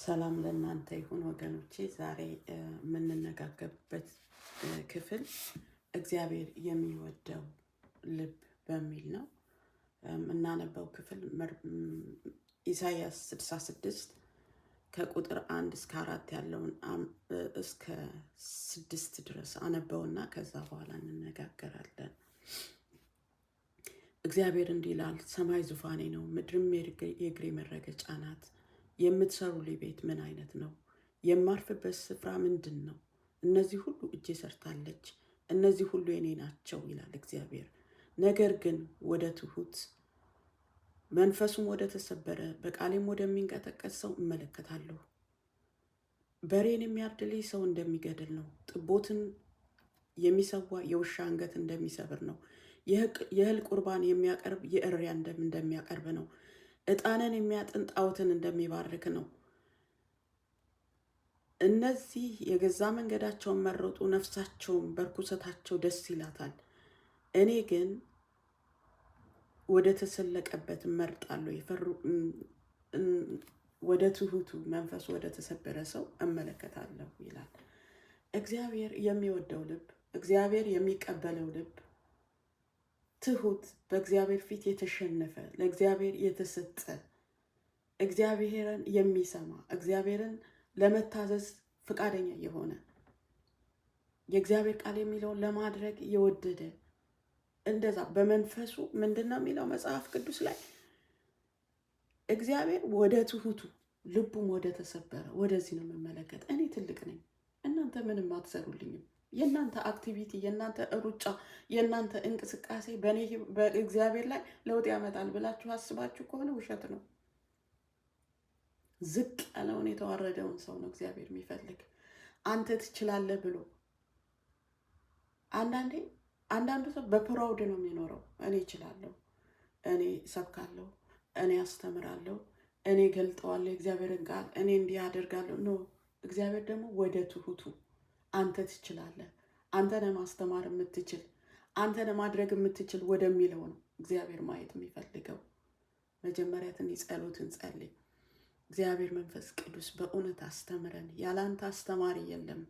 ሰላም ለእናንተ ይሁን ወገኖቼ። ዛሬ የምንነጋገርበት ክፍል እግዚአብሔር የሚወደው ልብ በሚል ነው። የምናነበው ክፍል ኢሳይያስ 66 ከቁጥር 1 እስከ 4 ያለውን እስከ 6 ድረስ አነበውና ከዛ በኋላ እንነጋገራለን። እግዚአብሔር እንዲህ ይላል፣ ሰማይ ዙፋኔ ነው፣ ምድርም የእግሬ መረገጫ ናት። የምትሰሩልኝ ቤት ምን አይነት ነው? የማርፍበት ስፍራ ምንድን ነው? እነዚህ ሁሉ እጄ ሰርታለች፣ እነዚህ ሁሉ የኔ ናቸው ይላል እግዚአብሔር። ነገር ግን ወደ ትሁት መንፈሱም ወደ ተሰበረ በቃሌም ወደሚንቀጠቀጥ ሰው እመለከታለሁ። በሬን የሚያርድልኝ ሰው እንደሚገድል ነው። ጥቦትን የሚሰዋ የውሻ አንገት እንደሚሰብር ነው። የእህል ቁርባን የሚያቀርብ የእሪያን ደም እንደሚያቀርብ ነው። ዕጣንን የሚያጥን ጣዖትን እንደሚባርክ ነው። እነዚህ የገዛ መንገዳቸውን መረጡ፣ ነፍሳቸውም በርኩሰታቸው ደስ ይላታል። እኔ ግን ወደ ተሰለቀበት እመርጣለሁ፣ ወደ ትሁቱ መንፈሱ ወደ ተሰበረ ሰው እመለከታለሁ ይላል። እግዚአብሔር የሚወደው ልብ፣ እግዚአብሔር የሚቀበለው ልብ ትሁት፣ በእግዚአብሔር ፊት የተሸነፈ፣ ለእግዚአብሔር የተሰጠ፣ እግዚአብሔርን የሚሰማ፣ እግዚአብሔርን ለመታዘዝ ፈቃደኛ የሆነ፣ የእግዚአብሔር ቃል የሚለውን ለማድረግ የወደደ፣ እንደዛ በመንፈሱ ምንድን ነው የሚለው መጽሐፍ ቅዱስ ላይ? እግዚአብሔር ወደ ትሁቱ ልቡም ወደ ተሰበረ ወደዚህ ነው የምመለከት። እኔ ትልቅ ነኝ፣ እናንተ ምንም አትሰሩልኝም። የእናንተ activity፣ የእናንተ ሩጫ፣ የእናንተ እንቅስቃሴ በእኔ በእግዚአብሔር ላይ ለውጥ ያመጣል ብላችሁ አስባችሁ ከሆነ ውሸት ነው። ዝቅ ያለውን የተዋረደውን ሰው ነው እግዚአብሔር የሚፈልግ። አንተ ትችላለህ ብሎ አንዳንዴ አንዳንዱ ሰው በ proud ነው የሚኖረው። እኔ እችላለሁ፣ እኔ እሰብካለሁ፣ እኔ አስተምራለሁ፣ እኔ ገልጠዋለሁ የእግዚአብሔርን ቃል፣ እኔ እንዲህ አደርጋለሁ። No፣ እግዚአብሔር ደግሞ ወደ ትሁቱ አንተ ትችላለህ፣ አንተ ነህ ማስተማር የምትችል፣ አንተ ነህ ማድረግ የምትችል ወደሚለው ነው እግዚአብሔር ማየት የሚፈልገው። መጀመሪያ ትንሽ ጸሎትን ጸልይ። እግዚአብሔር መንፈስ ቅዱስ በእውነት አስተምረን። ያለ አንተ አስተማሪ የለም።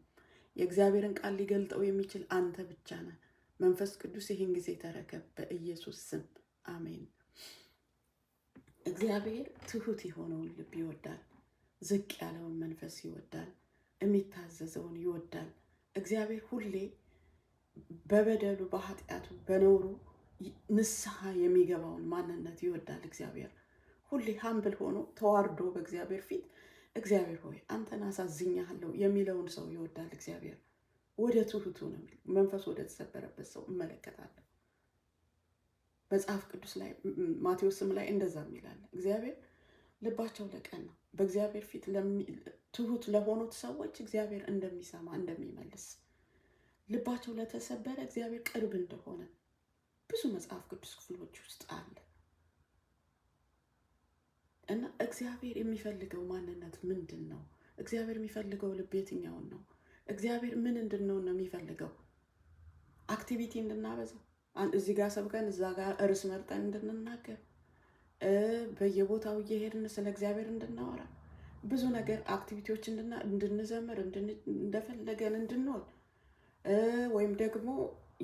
የእግዚአብሔርን ቃል ሊገልጠው የሚችል አንተ ብቻ ነህ። መንፈስ ቅዱስ ይህን ጊዜ ተረከብ፣ በኢየሱስ ስም አሜን። እግዚአብሔር ትሁት የሆነውን ልብ ይወዳል። ዝቅ ያለውን መንፈስ ይወዳል። የሚታዘዘውን ይወዳል። እግዚአብሔር ሁሌ በበደሉ፣ በኃጢአቱ፣ በነውሩ ንስሐ የሚገባውን ማንነት ይወዳል። እግዚአብሔር ሁሌ humble ሆኖ ተዋርዶ በእግዚአብሔር ፊት እግዚአብሔር ሆይ አንተን አሳዝኛለሁ የሚለውን ሰው ይወዳል። እግዚአብሔር ወደ ትሁቱ ነው፣ መንፈሱ ወደ ተሰበረበት ሰው እመለከታለሁ። መጽሐፍ ቅዱስ ላይ ማቴዎስም ላይ እንደዛ ይላል። እግዚአብሔር ልባቸው ለቀና፣ በእግዚአብሔር ፊት ትሁት ለሆኑት ሰዎች እግዚአብሔር እንደሚሰማ፣ እንደሚመልስ፣ ልባቸው ለተሰበረ እግዚአብሔር ቅርብ እንደሆነ ብዙ መጽሐፍ ቅዱስ ክፍሎች ውስጥ አለ። እና እግዚአብሔር የሚፈልገው ማንነት ምንድን ነው? እግዚአብሔር የሚፈልገው ልብ የትኛውን ነው? እግዚአብሔር ምን እንድንሆን ነው የሚፈልገው? Activity እንድናበዛ፣ እዚህ ጋር ሰብከን እዛ ጋር ርዕስ መርጠን እንድንናገር፣ በየቦታው እየሄድን ስለ እግዚአብሔር እንድናወራ፣ ብዙ ነገር activity ዎች እንድንዘምር፣ እንደፈለገን እንድንሆን ወይም ደግሞ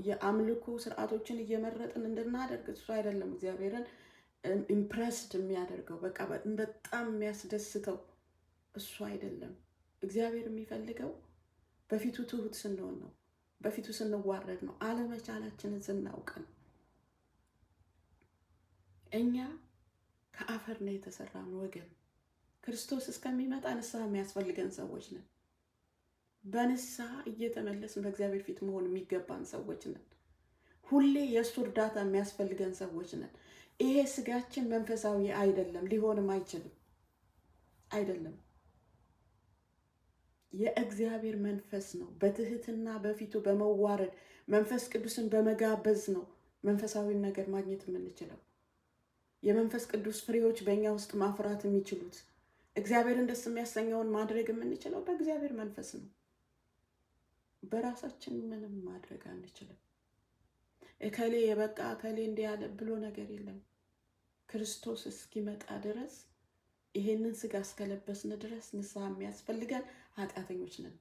የአምልኮ ስርዓቶችን እየመረጥን እንድናደርግ እሱ አይደለም እግዚአብሔርን impressed የሚያደርገው፣ በቃ በጣም የሚያስደስተው እሱ አይደለም። እግዚአብሔር የሚፈልገው በፊቱ ትሁት ስንሆን ነው። በፊቱ ስንዋረድ ነው። አለመቻላችንን ስናውቅ ነው። እኛ ከአፈር ነው የተሰራን ወገን። ክርስቶስ እስከሚመጣ ንስሐ የሚያስፈልገን ሰዎች ነን። በንስሐ እየተመለስን በእግዚአብሔር ፊት መሆን የሚገባን ሰዎች ነን። ሁሌ የእሱ እርዳታ የሚያስፈልገን ሰዎች ነን። ይሄ ስጋችን መንፈሳዊ አይደለም፣ ሊሆንም አይችልም። አይደለም፣ የእግዚአብሔር መንፈስ ነው። በትህትና በፊቱ በመዋረድ መንፈስ ቅዱስን በመጋበዝ ነው መንፈሳዊን ነገር ማግኘት የምንችለው። የመንፈስ ቅዱስ ፍሬዎች በእኛ ውስጥ ማፍራት የሚችሉት፣ እግዚአብሔርን ደስ የሚያሰኘውን ማድረግ የምንችለው በእግዚአብሔር መንፈስ ነው። በራሳችን ምንም ማድረግ አንችልም። እከሌ የበቃ፣ እከሌ እንዲህ ያለ ብሎ ነገር የለም። ክርስቶስ እስኪመጣ ድረስ ይሄንን ስጋ እስከለበስን ድረስ ንስሐ የሚያስፈልገን ኃጢአተኞች ነን።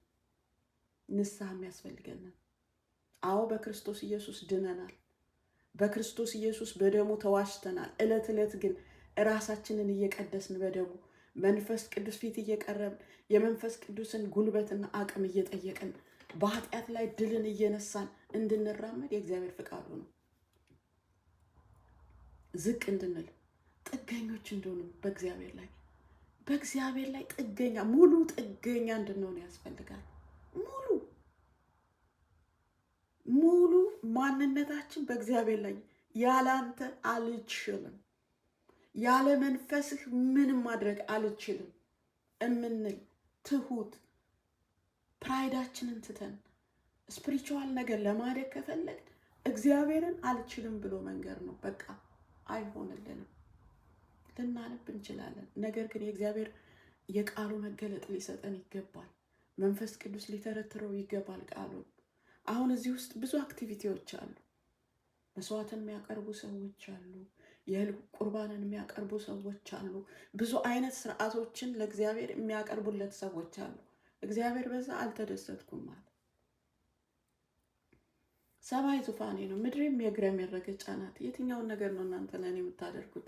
ንስሐ የሚያስፈልገን ነን። አዎ፣ በክርስቶስ ኢየሱስ ድነናል። በክርስቶስ ኢየሱስ በደሙ ተዋጅተናል። ዕለት ዕለት ግን እራሳችንን እየቀደስን፣ በደሙ መንፈስ ቅዱስ ፊት እየቀረብን፣ የመንፈስ ቅዱስን ጉልበትና አቅም እየጠየቅን፣ በኃጢአት ላይ ድልን እየነሳን እንድንራመድ የእግዚአብሔር ፍቃዱ ነው። ዝቅ እንድንል፣ ጥገኞች እንድንሆን፣ በእግዚአብሔር ላይ ጥገኛ፣ ሙሉ ጥገኛ እንድንሆን ያስፈልጋል። ሙሉ ሙሉ ማንነታችን በእግዚአብሔር ላይ፣ ያላንተ አልችልም፣ ያለ መንፈስህ ምንም ማድረግ አልችልም እምንል፣ ትሁት፣ pride ኣችንን ትተን spiritual ነገር ለማደግ ከፈለግን እግዚአብሔርን አልችልም ብሎ መንገር ነው። በቃ አይሆንልንም። ልናነብ እንችላለን። ነገር ግን የእግዚአብሔር የቃሉ መገለጥ ሊሰጠን ይገባል። መንፈስ ቅዱስ ሊተረትረው ይገባል ቃሉን። አሁን እዚህ ውስጥ ብዙ activity ዎች አሉ። መስዋዕትን የሚያቀርቡ ሰዎች አሉ። የእህል ቁርባንን የሚያቀርቡ ሰዎች አሉ። ብዙ አይነት ስርዓቶችን ለእግዚአብሔር የሚያቀርቡለት ሰዎች አሉ። እግዚአብሔር በዛ አልተደሰትኩም አለ። ሰማይ ዙፋኔ ነው፣ ምድሬም የእግሬ መረገጫ ናት። የትኛውን ነገር ነው እናንተ ለእኔ የምታደርጉት?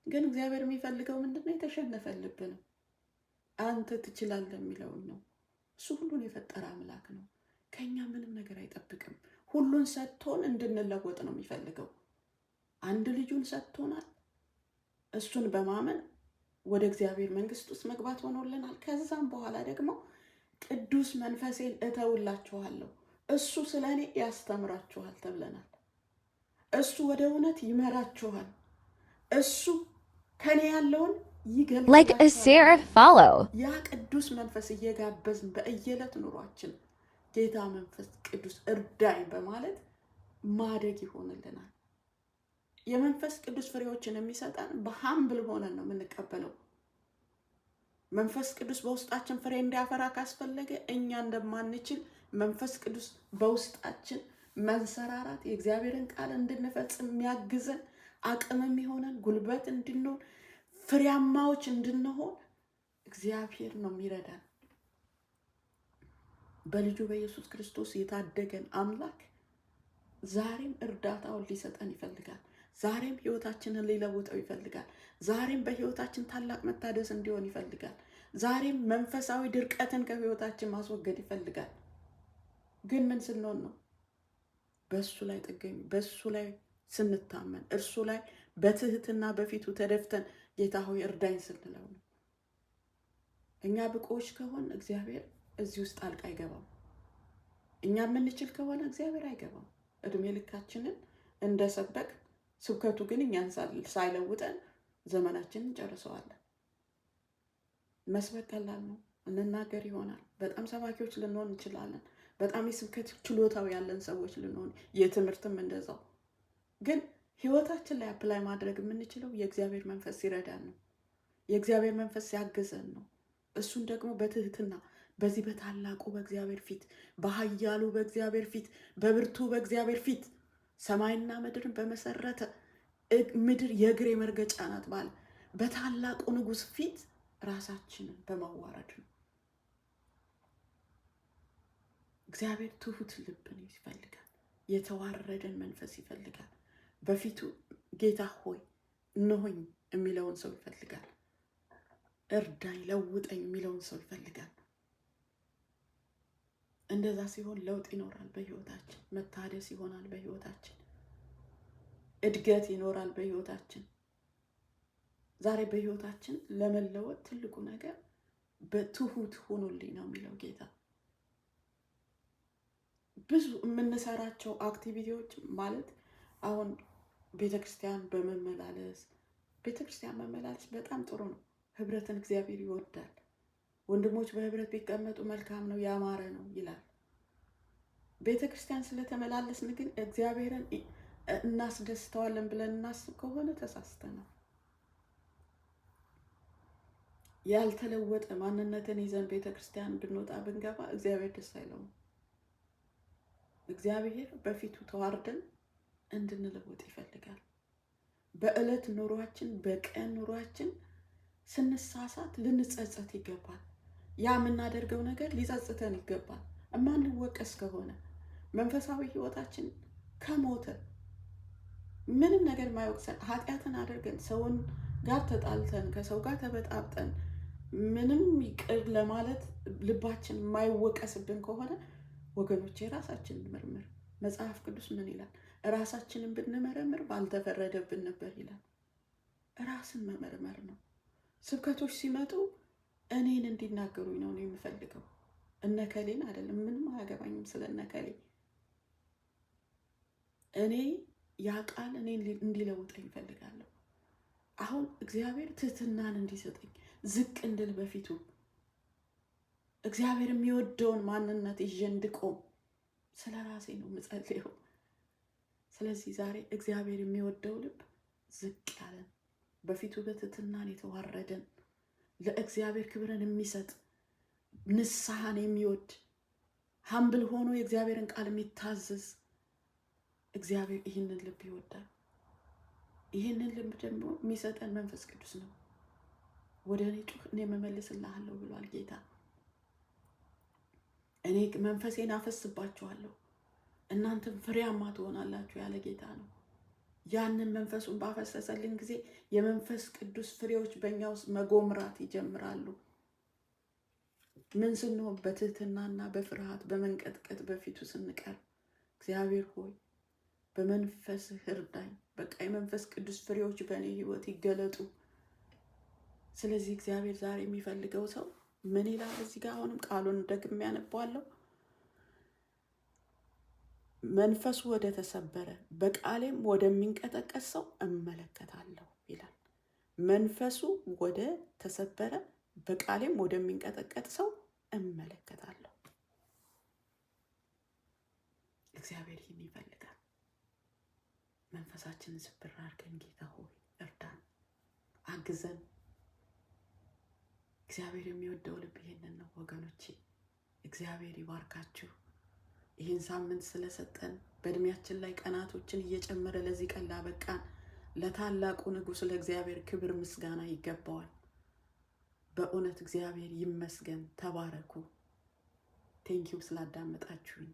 ግን እግዚአብሔር የሚፈልገው ምንድን ነው? የተሸነፈ ልብ ነው። አንተ ትችላለህ የሚለውን ነው። እሱ ሁሉን የፈጠረ አምላክ ነው። ከኛ ምንም ነገር አይጠብቅም። ሁሉን ሰጥቶን እንድንለወጥ ነው የሚፈልገው። አንድ ልጁን ሰጥቶናል። እሱን በማመን ወደ እግዚአብሔር መንግስት ውስጥ መግባት ሆኖልናል። ከዛም በኋላ ደግሞ ቅዱስ መንፈሴን እተውላችኋለሁ፣ እሱ ስለ እኔ ያስተምራችኋል ተብለናል። እሱ ወደ እውነት ይመራችኋል። እሱ ከኔ ያለውን Like a ይገልጥላችኋል። share, follow. ያ ቅዱስ መንፈስ እየጋበዝን በእየዕለት ኑሯችን ጌታ መንፈስ ቅዱስ እርዳኝ በማለት ማደግ ይሆንልናል። የመንፈስ ቅዱስ ፍሬዎችን የሚሰጠን በ humble ሆነን ነው የምንቀበለው። መንፈስ ቅዱስ በውስጣችን ፍሬ እንዲያፈራ ካስፈለገ እኛ እንደማንችል መንፈስ ቅዱስ በውስጣችን መንሰራራት፣ የእግዚአብሔርን ቃል እንድንፈጽም የሚያግዘን፣ አቅም የሚሆነን፣ ጉልበት እንድንሆን፣ ፍሬያማዎች እንድንሆን እግዚአብሔር ነው የሚረዳን። በልጁ በኢየሱስ ክርስቶስ የታደገን አምላክ ዛሬም እርዳታውን ሊሰጠን ይፈልጋል። ዛሬም ህይወታችንን ሊለውጠው ይፈልጋል። ዛሬም በህይወታችን ታላቅ መታደስ እንዲሆን ይፈልጋል። ዛሬም መንፈሳዊ ድርቀትን ከህይወታችን ማስወገድ ይፈልጋል። ግን ምን ስንሆን ነው? በእሱ ላይ ጥገኝ፣ በእሱ ላይ ስንታመን፣ እርሱ ላይ በትህትና በፊቱ ተደፍተን ጌታ ሆይ እርዳኝ ስንለው ነው። እኛ ብቁዎች ከሆን እግዚአብሔር እዚህ ውስጥ ጣልቃ አይገባም። እኛ የምንችል ከሆነ እግዚአብሔር አይገባም። እድሜ ልካችንን እንደሰበክ፣ ስብከቱ ግን እኛን ሳይለውጠን ዘመናችንን እንጨርሰዋለን። መስበክ ቀላል ነው። እንናገር ይሆናል። በጣም ሰባኪዎች ልንሆን እንችላለን። በጣም የስብከት ችሎታው ያለን ሰዎች ልንሆን፣ የትምህርትም እንደዛው። ግን ህይወታችን ላይ apply ማድረግ የምንችለው የእግዚአብሔር መንፈስ ሲረዳን ነው። የእግዚአብሔር መንፈስ ሲያግዘን ነው። እሱን ደግሞ በትህትና በዚህ በታላቁ በእግዚአብሔር ፊት፣ በኃያሉ በእግዚአብሔር ፊት፣ በብርቱ በእግዚአብሔር ፊት፣ ሰማይና ምድርን በመሰረተ፣ ምድር የእግሬ መርገጫ ናት ባለ በታላቁ ንጉሥ ፊት ራሳችንን በማዋረድ ነው። እግዚአብሔር ትሁት ልብን ይፈልጋል። የተዋረደን መንፈስ ይፈልጋል። በፊቱ ጌታ ሆይ እነሆኝ የሚለውን ሰው ይፈልጋል። እርዳኝ፣ ለውጠኝ የሚለውን ሰው ይፈልጋል። እንደዛ ሲሆን ለውጥ ይኖራል በህይወታችን፣ መታደስ ይሆናል በህይወታችን፣ እድገት ይኖራል በህይወታችን። ዛሬ በህይወታችን ለመለወጥ ትልቁ ነገር በትሁት ሁኑልኝ ነው የሚለው ጌታ። ብዙ የምንሰራቸው activity ዎች ማለት አሁን ቤተክርስቲያን በመመላለስ፣ ቤተክርስቲያን መመላለስ በጣም ጥሩ ነው። ህብረትን እግዚአብሔር ይወዳል። ወንድሞች በህብረት ቢቀመጡ መልካም ነው፣ ያማረ ነው ይላል። ቤተ ክርስቲያን ስለተመላለስን ግን እግዚአብሔርን እናስደስተዋለን ብለን እናስብ ከሆነ ተሳስተናል። ያልተለወጠ ማንነትን ይዘን ቤተ ክርስቲያን ብንወጣ ብንገባ እግዚአብሔር ደስ አይለውም። እግዚአብሔር በፊቱ ተዋርደን እንድንለወጥ ይፈልጋል። በዕለት ኑሯችን፣ በቀን ኑሯችን ስንሳሳት ልንጸጸት ይገባል። ያ የምናደርገው ነገር ሊጸጽተን ይገባል። እማንወቀስ ከሆነ፣ መንፈሳዊ ሕይወታችን ከሞተ፣ ምንም ነገር የማይወቅሰን፣ ኃጢአትን አድርገን፣ ሰውን ጋር ተጣልተን፣ ከሰው ጋር ተበጣብጠን ምንም ይቅር ለማለት ልባችን የማይወቀስብን ከሆነ ወገኖቼ ራሳችንን እንመርምር። መጽሐፍ ቅዱስ ምን ይላል? ራሳችንን ብንመረምር ባልተፈረደብን ነበር ይላል። ራስን መመርመር ነው። ስብከቶች ሲመጡ እኔን እንዲናገሩኝ ነው የምፈልገው፣ እነከሌን አይደለም። ምንም አያገባኝም ስለ እነከሌ። እኔ ያ ቃል እኔን እንዲለውጠኝ እፈልጋለሁ። አሁን እግዚአብሔር ትህትናን እንዲሰጠኝ፣ ዝቅ እንድል በፊቱ፣ እግዚአብሔር የሚወደውን ማንነት ይዤ እንድቆም ስለ ራሴ ነው የምጸልየው። ስለዚህ ዛሬ እግዚአብሔር የሚወደው ልብ ዝቅ ያለን፣ በፊቱ በትህትናን የተዋረደን፣ ለእግዚአብሔር ክብርን የሚሰጥ፣ ንስሐን የሚወድ፣ humble ሆኖ የእግዚአብሔርን ቃል የሚታዘዝ፣ እግዚአብሔር ይህንን ልብ ይወዳል። ይህንን ልብ ደግሞ የሚሰጠን መንፈስ ቅዱስ ነው። ወደ እኔ ጩህ፣ እኔ እመልስልሃለሁ ብሏል ጌታ። እኔ መንፈሴን አፈስባችኋለሁ፣ እናንተም ፍሬያማ ትሆናላችሁ ያለ ጌታ ነው። ያንን መንፈሱን ባፈሰሰልን ጊዜ የመንፈስ ቅዱስ ፍሬዎች በእኛ ውስጥ መጎምራት ይጀምራሉ። ምን ስንሆን? በትህትናና በፍርሃት በመንቀጥቀጥ በፊቱ ስንቀርብ፣ እግዚአብሔር ሆይ በመንፈስህ እርዳኝ፣ በቃ የመንፈስ ቅዱስ ፍሬዎች በእኔ ህይወት ይገለጡ። ስለዚህ እግዚአብሔር ዛሬ የሚፈልገው ሰው ምን ይላል እዚህ ጋር? አሁንም ቃሉን ደግሜ ያነባዋለሁ። መንፈሱ ወደ ተሰበረ በቃሌም ወደሚንቀጠቀጥ ሰው እመለከታለሁ ይላል። መንፈሱ ወደ ተሰበረ በቃሌም ወደሚንቀጠቀጥ ሰው እመለከታለሁ። እግዚአብሔር ይህን ይፈልጋል። መንፈሳችንን ስብር አድርገን ጌታ ሆይ እርዳን፣ አግዘን። እግዚአብሔር የሚወደው ልብ ይሄንን ነው ወገኖቼ። እግዚአብሔር ይባርካችሁ። ይህን ሳምንት ስለሰጠን፣ በእድሜያችን ላይ ቀናቶችን እየጨመረ ለዚህ ቀን ላበቃን ለታላቁ ንጉሥ ለእግዚአብሔር ክብር ምስጋና ይገባዋል። በእውነት እግዚአብሔር ይመስገን። ተባረኩ። Thank you ስላዳመጣችሁኝ።